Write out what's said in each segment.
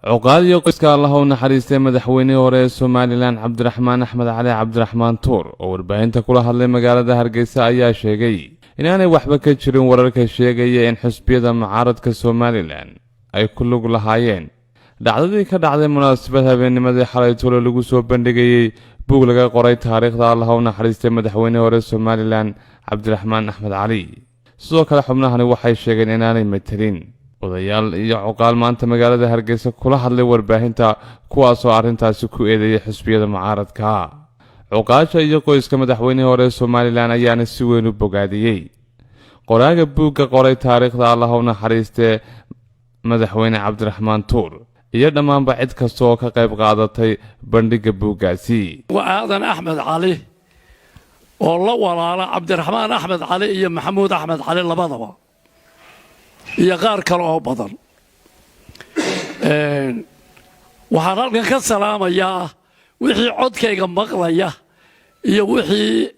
Cuqaal iyo qoyska Allaha u naxariistay madaxweynihii hore ee Somaliland Cabdiraxmaan Axmed Cali, Cabdiraxmaan Tuur, oo warbaahinta kula hadlay magaalada Hargeysa ayaa sheegay inaanay waxba ka jirin wararka sheegaya in xusbiyada mucaaradka Somaliland ay ku lug lahaayeen dhacdadii ka dhacday munaasabad habeennimadii xalay tole lagu soo bandhigayey buug laga qoray taariikhda Allaha u naxariistay madaxweynihii hore Somaliland Cabdiraxmaan Axmed Cali. Sidoo kale xubnahani waxay sheegeen inaanay matelin odayaal iyo cuqaal maanta magaalada Hargeysa kula hadlay warbaahinta, kuwaasoo arrintaasi ku eedeeyay xisbiyada mucaaradka. Cuqaasha iyo qoyska madaxweynihii hore Somaliland ayaana si weyn u bogaadiyey qoraaga buugga qoray taariikhda Allaha u naxariistee madaxweyne Cabdiraxmaan Tuur iyo dhammaanba cid kasta oo ka qayb qaadatay bandhigga buuggaasi. Waa Aadan Axmed Cali oo la walaala Cabdiraxmaan Axmed Cali iyo Maxamuud Axmed Cali labadaba iyo qaar kale oo badan. Waxaan halkan ka salaamayaa wixii codkayga maqlaya iyo wixii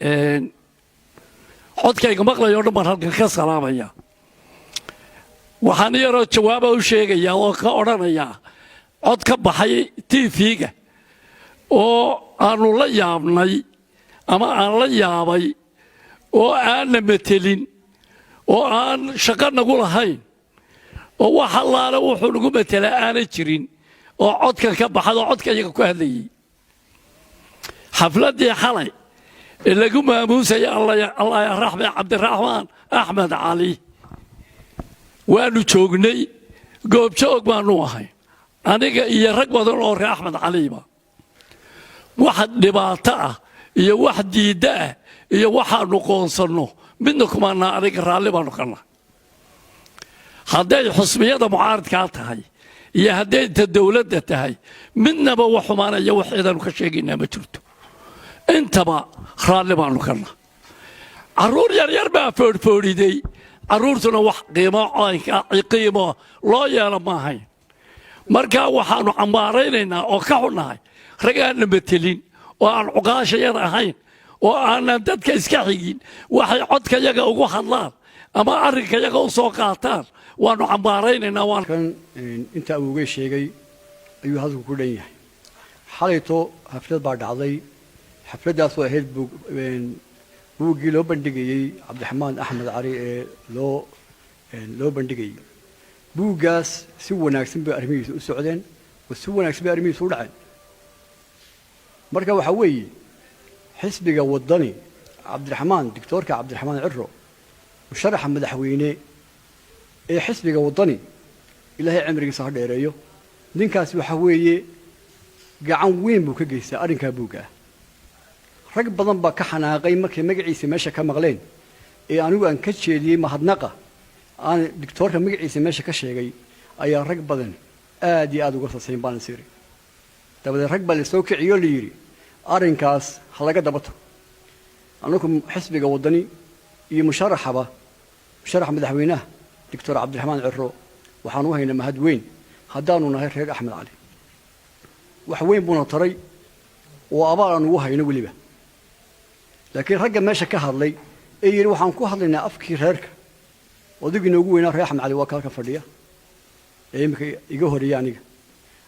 codkayga maqlaya o dhan baan halkan ka salaamaya. Waxaan yaroo jawaaba u sheegayaa oo ka odhanayaa cod ka baxay TV-ga oo aanu la yaabnay ama aan la yaabay oo aanna metelin oo aan shaqo nagu lahayn oo wax allaale wuxuu nagu metelaa aanay jirin oo codkan ka baxad oo codka iyaga ku hadlayey xafladdii xalay ee lagu maamuusaya Allah raxme Cabdiraxmaan Axmed Cali. Waanu joognay, goobjoog baanu ahay, aniga iyo rag badan oo reer Axmed Caliba. Wax dhibaato ah iyo wax diidda ah iyo waxaanu qoonsanno midna kumaanaa. Aniga raalli baanu ka nahay hadday xusbiyada mucaaradkaa tahay iyo hadday ta dowladda tahay. Midnaba wax xumaanaya wax ciidaanu ka sheegaynaa ma jirto. Intaba raalli baanu ka nahay. Carruur yaryar baa foodhfoodhiday. Carruurtuna wax qiimo qiimo loo yeelo ma ahayn. Marka waxaanu cambaaraynaynaa oo ka xunnahay rag aanna metelin oo aan cuqaashayada ahayn oo aanan dadka iska xigin waxay codkayaga ugu hadlaan ama arrinkayaga u soo qaataan. Waanu cambaaraynaynaa waan Kan inta awogey sheegay ayuu hadalku ku dhan yahay. Xalayto xaflad baa dhacday. Xafladdaas oo ahayd buuggii loo bandhigayey Cabdiraxmaan Axmed Cali ee loo bandhigayey. Buuggaas si wanaagsan bay arrimihiisa u socdeen oo si wanaagsan bay arrimihiisa u dhaceen. Marka waxaa weeye xisbiga Waddani, Cabdiraxmaan, Doctoorka Cabdiraxmaan Ciro, musharaxa madaxweyne ee xisbiga Waddani, Ilaahay cimrigiisa ha dheereeyo. Ninkaasi waxaa weeye gacan weyn buu ka geystaa arrinkaa buugga ah. Rag badan baa ka xanaaqay markay magaciisa meesha ka maqleen ee anigu aan ka jeediyey mahadnaqa aan doctoorka magaciisa meesha ka sheegay ayaa rag badan aad iyo aad uga sasayn baan isiri. Dabadeed rag baa la soo kiciyoo la yidhi arrinkaas ha laga daba tago. Anagu xisbiga Waddani iyo musharaxaba, musharaxa madaxweynaha Doctor Cabdiraxmaan Ciro, waxaan u haynaa mahad weyn haddaanu nahay reer Axmed Cali. Wax weyn buuna taray oo abaal aan ugu hayno weliba. Laakiin ragga meesha ka hadlay ee yidhi waxaan ku hadlaynaa afkii reerka, odaygii noogu weynaa reer Axmed Cali waa ka halkan fadhiya ee iminka iga horeeya aniga.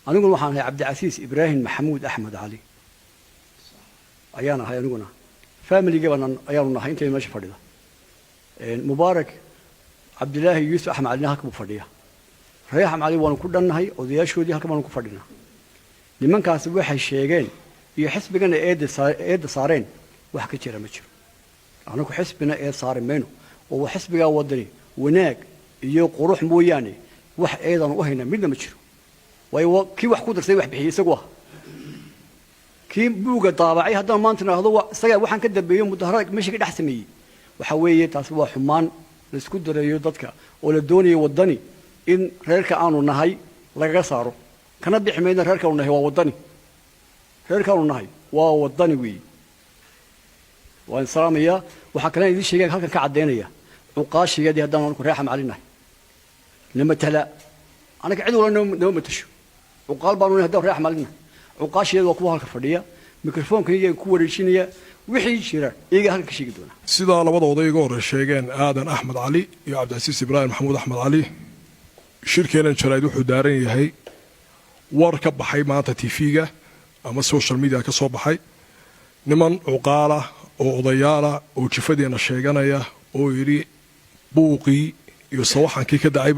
Aniguna waxaan ahay Cabdicasiis Ibraahim Maxamuud Axmed Cali ayaan ahay. Aniguna familigii baan ayaanu nahay intaynu meesha fadhida. Mubaarak Cabdilaahi Yuusuf Axmed Calina halka buu fadhiya. Reer Axmed Cali waanu ku dhannahay, odayaashoodii halka baanu ku fadhinaa. Nimankaasi waxay sheegeen iyo xisbigana eedda saareen wax ka jira ma jiro. Anagu xisbina eed saari mayno oo xisbigaa Wadani wanaag iyo qurux mooyaane wax eedaan u haynaa midna ma jiro. Waayo kii wax ku darsay, wax bixiyey isagu ah, kii buugga daabacay, haddaan maanta idhaahdo isagaa waxaan ka dambeeyo mudaharaad meesha ka dhex sameeyey, waxa weeye taasi waa xumaan laisku dareeyo dadka oo la doonayo Waddani in reerka aanu nahay lagaga saaro. Kana bixi mayna. Reerkaanu nahay waa Waddani, reerkaanu nahay waa Waddani weeye. Waan salaamayaa. Waxaa kalena idiin sheegaya, halkan ka caddaynaya, cuqaashigeedii haddaan anku reexa macalin nahay nama tala. Anaga cid walba nama matasho. Cuqaal baanu nahay haddaan reexa macalin nahay. Cuqaashigeed waa kuwa halka fadhiya, mikrofoonkan iyaga ku wareejinaya. Wixii jira iyaga halkan ka sheegi doona. Sidaa labada oday iga hore sheegeen, Aadan Axmed Cali iyo Cabdicasiis Ibraahim Maxamuud Axmed Cali, shirkeenan jaraa'id wuxuu daaran yahay War ka baxay maanta TV-ga ama social media ka soo baxay, niman cuqaala oo odayaala oo jifadeenna sheeganaya oo yidhi buuqii iyo sawaxankii ka dhacay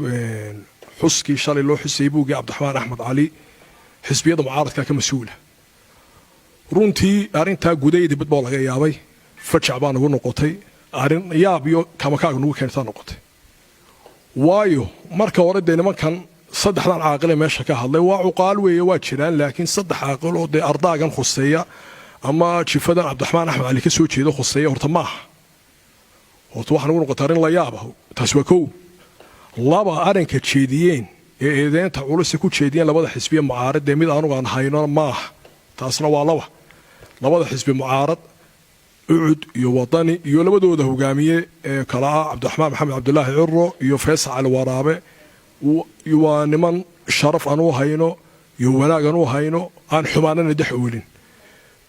xuskii shalay loo xusayay buuggii Cabdiraxmaan Axmed Cali, xisbiyada mucaaradka ka mas-uula. Runtii arrintaa gudaha dibad baa laga yaabay, fajac baa nagu noqotay, arrin yaab iyo kamakaaga nagu keentaa noqotay. Waayo, marka hore dee nimankan saddexdan caaqile meesha ka hadlay waa cuqaal weeye, waa jiraan, laakiin saddex caaqil oo dee ardaagan khuseeya ama jifadan Cabdiraxmaan Axmed Cali ka soo jeeda khuseeya horta maaha. Horta waxaa nagu noqotay arrin la yaab ah. Taas waa kow. Laba, arrinka jeediyeen ee eedeynta culuse ku jeediyeen labada xisbiye mucaarad dee mid anugu aan hayno maaha. Taasna waa laba. Labada xisbi mucaarad, UCID iyo Wadani, iyo labadooda hogaamiye ee kala ah Cabdiraxmaan Maxamed Cabdulaahi Ciro iyo Faysal Cali Waraabe, waa niman sharaf aan u hayno iyo wanaag aan u hayno, aan xumaanana dhex oolin.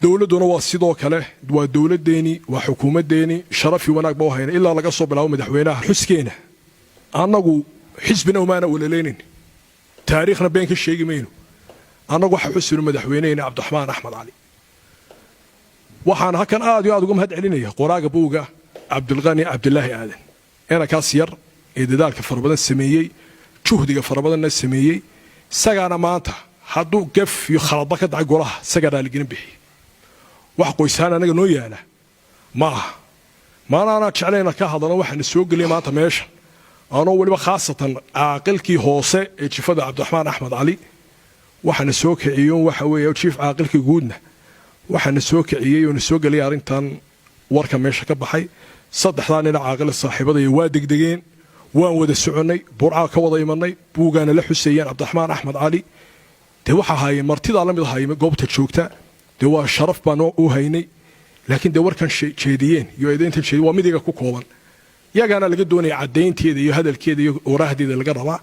Dowladduna waa sidoo kale, waa dowladdeeni, waa xukuumaddeeni, sharaf iyo wanaag ba u hayna, ilaa laga soo bilaabo madaxweynaha. Xuskeena annagu xisbina umaana walalaynin, taariikhna been ka sheegi mayno. Annagu waxa xusinu madaxweynehena Cabdiraxmaan Axmed Cali. Waxaan halkan aad iyo aad uga mahad celinaya qoraaga buuga, Cabdilqani Cabdilaahi Aadan, inankaas yar ee dadaalka fara badan sameeyey, juhdiga fara badanna sameeyey. Isagaana maanta hadduu gaf iyo khaladba ka dhacay golaha, isagaa raaligelin bixiyey. Wax qoysaan anaga noo yaala ma aha. Maana anaa jeclayna ka hadlano. Waxaana soo geliyay maanta meeshan anoo weliba khaasatan caaqilkii hoose ee jifada Cabdiraxmaan Axmed Cali, waxaana soo kiciyo waxa weeye jiif caaqilkii guudna waxaana soo kiciyey oo na soo geliyay arrintan warka meesha ka baxay. Saddexdaa nina caaqila saaxiibadaya waa degdegeen. Waan wada soconnay, Burcaa ka wada imanay, buugaana la xuseeyeen Cabdiraxmaan Axmed Cali. Dee waxa ahaayeen martidaa la mid ahaayeen goobta joogta, dee waa sharaf baan u haynay. Laakiin dee warkan jeediyeen iyo eedeyntan jeediyeen waa mid iyaga ku kooban, yagaana laga doonaya caddaynteeda iyo hadalkeeda iyo waraahdeeda laga rabaa.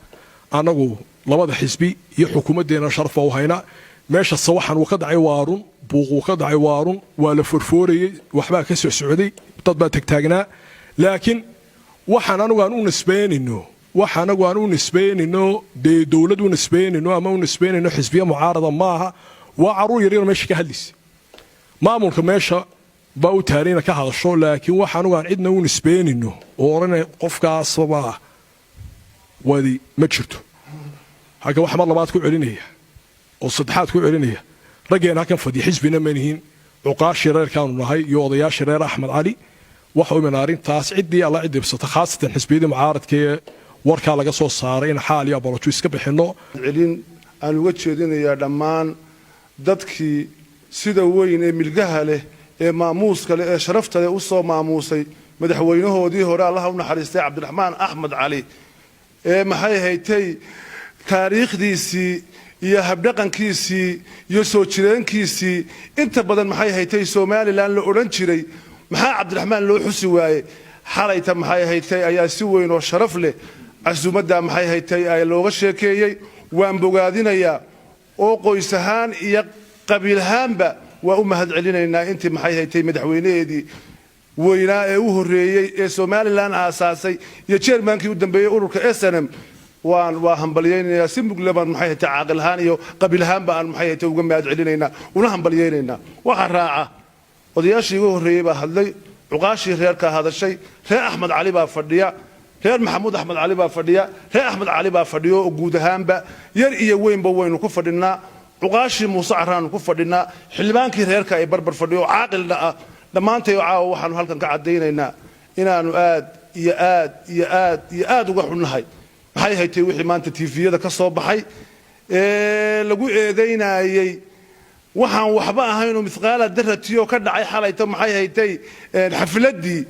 Annagu labada xisbi iyo xukuumaddeena sharaf baa u haynaa. Meesha sawaxan uu ka dhacay waa run, buuq uu ka dhacay waa run, waa la forfoorayey, waxbaa ka soo socday, dad baa tagtaagnaa. Laakiin waxaan anigu aan u nisbaynayno, wax anagu aan u nisbaynayno dee dowlad u nisbaynayno ama u nisbaynayno xisbiya mucaarada maaha. Waa carruur yaryar meesha ka hadlaysa, maamulka meesha baa u taarayna ka hadasho. Laakiin wax anigu aan cidna u nisbaynayno oo odhanay qofkaasbaa wadi ma jirto. Halka waxa mar labaad ku celinaya oo saddexaad ku celinaya, raggeena halkan fadhiya xisbina ma nihin, cuqaashii reerkaanu nahay iyo odayaashii reer Axmed Cali. Waxa u iman arrintaas ciddii alla cidibsata, khaasatan xisbiyadii mucaaradka ee warkaa laga soo saaray, in xaal iyo abalojo iska bixinno. Celin aan uga jeedinayaa dhammaan dadkii sida weyn ee milgaha leh ee maamuuska leh ee sharafta leh u soo maamuusay madaxweynahoodii hore, Allaha u naxariistay, Cabdiraxmaan Axmed Cali, ee maxay haytay taariikhdiisii iyo habdhaqankiisii iyo soo jireenkiisii inta badan maxay haytay Somaliland la odhan jiray. Maxaa Cabdiraxmaan loo xusi waayey? Xalayta maxay haytay ayaa si weyn oo sharaf leh casuumadda maxay haytay ay looga sheekeeyey. Waan bogaadinayaa oo qoys ahaan iyo qabiil ahaanba waa u mahad celinaynaa intii maxay haytay madaxweynaheedii weynaa ee u horreeyey ee Somaliland aasaasay iyo chairmankii u dambeeyey ururka SNM. Waa hambalyaynayaa si mugle baan maxay haytay caaqil ahaan iyo qabiil ahaanba aan maxay haytay uga mahad celinaynaa una hambalyaynaynaa. Waxaa raaca odayaashii igu horreeyey baa hadlay, cuqaashii reerkaa hadashay. Reer Axmed Cali baa fadhiya, reer Maxamuud Axmed Cali baa fadhiya, reer Axmed Cali baa fadhiyo oo guud ahaanba yar iyo weynba waynu ku fadhinaa. Cuqaashii Muuse Caraanu ku fadhinaa, xildhibaankii reerka ay barbar fadhiyo oo caaqilna ah. Dhammaantay caawa waxaanu halkan ka caddaynaynaa inaanu aad iyo aad iyo aad iyo aad uga xunnahay maxay haytay wixii maanta TV-yada ka soo baxay ee lagu eedaynayey. Waxaan waxba ahaynoo mithqaala daratiyo ka dhacay xalayto maxay haytay xafladdii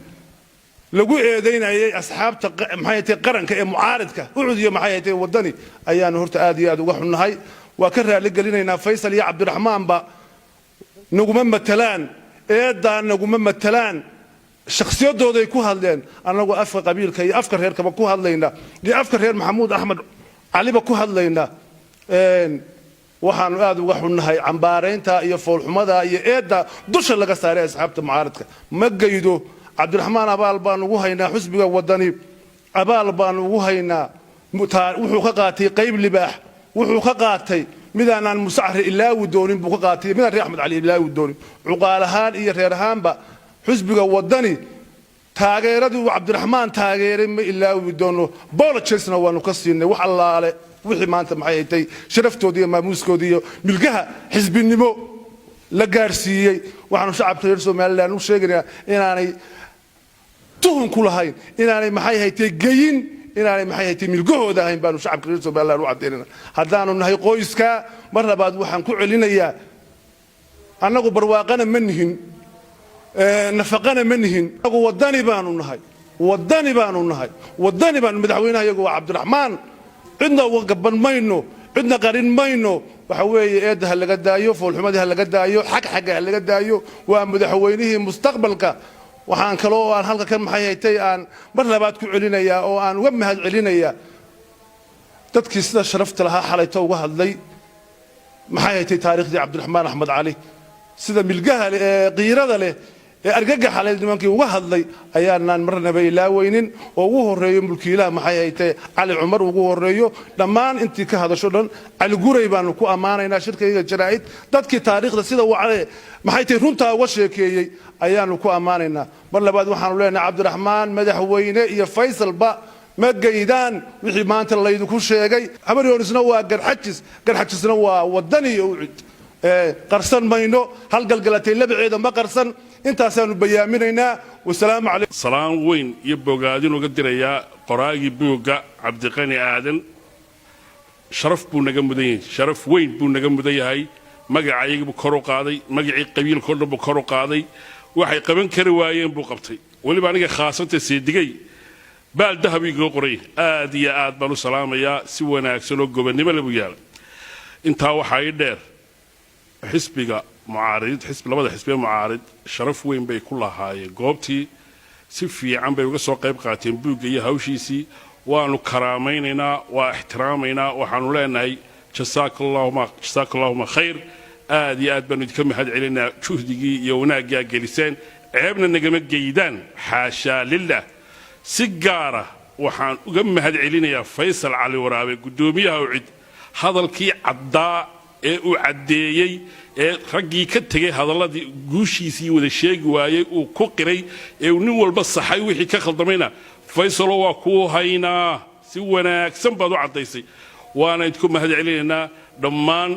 lagu eedaynayay asxaabta maxay haytay qaranka ee mucaaridka, UCID iyo maxay haytay Wadani, ayaanu horta aad iyo aad uga xunnahay. Waa ka raali gelinaynaa. Faysal iyo Cabdiraxmaanba naguma matalaan, eedaa naguma matalaan, shakhsiyadooday ku hadleen. Annagu afka qabiilka iyo afka reerkaba ku hadlayna iyo afka reer Maxamuud Axmed Caliba ku hadlayna, waxaanu aad uga xunnahay cambaaraynta iyo foolxumada iyo eedda dusha laga saaray asxaabta mucaaradka. Ma gaydo Cabdiraxmaan, abaal baanu ugu haynaa. Xusbiga Wadani abaal baanu ugu haynaa. Wuxuu ka qaatay qayb libaax, wuxuu ka qaatay Midaanaan Musacri ilaawi doonin buu ka qaatay, midaan reer Axmed Cali ilaawi doonin. Cuqaal ahaan iyo reer ahaanba xisbiga Wadani taageeradii uu Cabdiraxmaan taageeray ma ilaawi doono. Apologies-na waanu ka siinay. Wax allaale wixii maanta, maxay haytay, sharaftooda iyo maamuuskooda iyo milgaha xisbinimo la gaadhsiiyey, waxaanu shacabka reer Somaliland u sheegaynaa inaanay tuhun ku lahayn, inaanay, maxay haytay, geyin, inaanay, maxay haytay, milgahooda ahayn baanu shacabka reer Somaliland u caddaynayna haddaanu nahay qoyska. Mar labaad waxaan ku celinayaa, annagu barwaaqana ma nihin, nafaqana ma nihin. Annagu Wadani baanu nahay, Wadani baanu nahay, Wadani baanu. Madaxweynaha iyagu waa Cabdiraxmaan. Cidna uga gaban mayno, cidna qarin mayno. Waxa weeye, eedda ha laga daayo, foolxumadii ha laga daayo, xag xagga ha laga daayo. Waa madaxweynihii mustaqbalka. Waxaan kaloo aan halka kan, maxay haytay, aan mar labaad ku celinayaa oo aan uga mahad celinayaa dadkii sida sharafta lahaa xalayto uga hadlay, maxay haytay, taariikhdii Cabdiraxmaan Axmed Cali, sida milgaha leh ee qiirada leh ee argagaxa leh nimankii uga hadlay ayaanaan marnaba ilaaweynin, oo ugu horreeyo mulkiilaha, maxay haytay, Cali Cumar ugu horreeyo. Dhammaan intii ka hadasho dhan, Cali Guray baanu ku ammaanaynaa. Shirkayga jaraa'id dadkii taariikhda sida wacde, maxay tahay, runtaa uga sheekeeyey ayaanu ku ammaanaynaa. Mar labaad waxaanu leenahay, Cabdiraxmaan madaxweyne iyo Faysalba ma geydaan wixii maanta laydinku sheegay. Habaryoonisna waa Garxajis, Garxajisna waa Wadani iyo UCID. Qarsan mayno, halgalgalatay labaceeda ma qarsan. Intaasaanu bayaaminaynaa. Wasalaamu calaykum. Salaan weyn iyo bogaadin uga dirayaa qoraagii buugga, Cabdiqani Aadan. Sharaf buu naga mudan yahay, sharaf weyn buu naga mudan yahay. Magacayagiibuu kor u qaaday, magacii qabiilkao dhan buu kor u qaaday. Waxay qaban kari waayeen buu qabtay. Weliba aniga khaasanta seedigay baal dahab igaga qoray. Aad iyo aad baan u salaamayaa. Si wanaagsan oo gobonnimo le buu yaala. Intaa waxaa ii dheer, xisbiga mucaarid, xisbi, labada xisbiye mucaarid sharaf weyn bay ku lahaayeen goobtii. Si fiican bay uga soo qayb qaateen buugga iyo hawshiisii. Waanu karaamaynaynaa, waa ixtiraamaynaa. Waxaanu leenahay jasaaka allahuma khayr. Aad iyo aad baanu idinka mahad celinaynaa juhdigii iyo wanaaggaa geliseen. Ceebna nagama geydaan, xaashaa lilah. Si gaara waxaan uga mahad celinayaa Faysal Cali Waraabe, guddoomiyaha UCID, hadalkii caddaa ee uu caddeeyey ee raggii ka tegay hadalladii guushiisii wada sheegi waayey uu ku qiray, ee uu nin walba saxay wixii ka khaldamayna. Faysalo, waa kuu haynaa. Si wanaagsan baad u caddaysay, waana idinku mahad celinaynaa. Dhammaan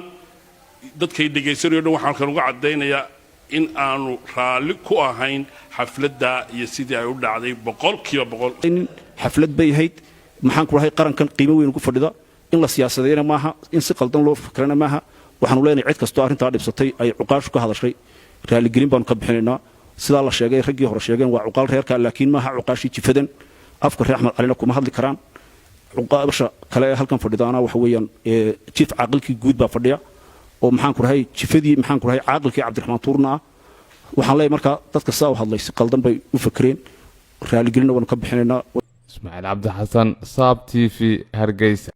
dadkay dhegaysanayo dhan waxaan kan uga caddaynayaa in aanu raalli ku ahayn xafladda iyo sidii ay u dhacday 100%. Xaflad bay ahayd, maxaan ku dhahay, qarankan qiimo weyn ugu fadhida. In la siyaasadeeyana maaha, in si qaldan loo fikrana maaha. Waxaanu leenahay, cid kastoo arrintaa dhibsatay ay cuqaashu ka hadashay, raaligelin baanu ka bixinaynaa. Sidaa la sheegay, raggii hore sheegeen, waa cuqaal reerka, laakiin maaha cuqaashii jifadan. Afka reer Axmed Calina kuma hadli karaan. Cuqaasha kale ee halkan fadhidaana waxa weeyaan jiif caaqilkii guud baa fadhiya, oo, maxaan ku dhahay, jifadii, maxaan ku dhahay, caaqilkii Cabdiraxmaan Tuurna ah. Waxaan leeyahay markaa, dadka sidaa u hadlay si qaldan bay u fakreen. Raaligelinna waanu ka bixinaynaa. Ismaaciil Cabdi Xasan, Saab TV, Hargeysa.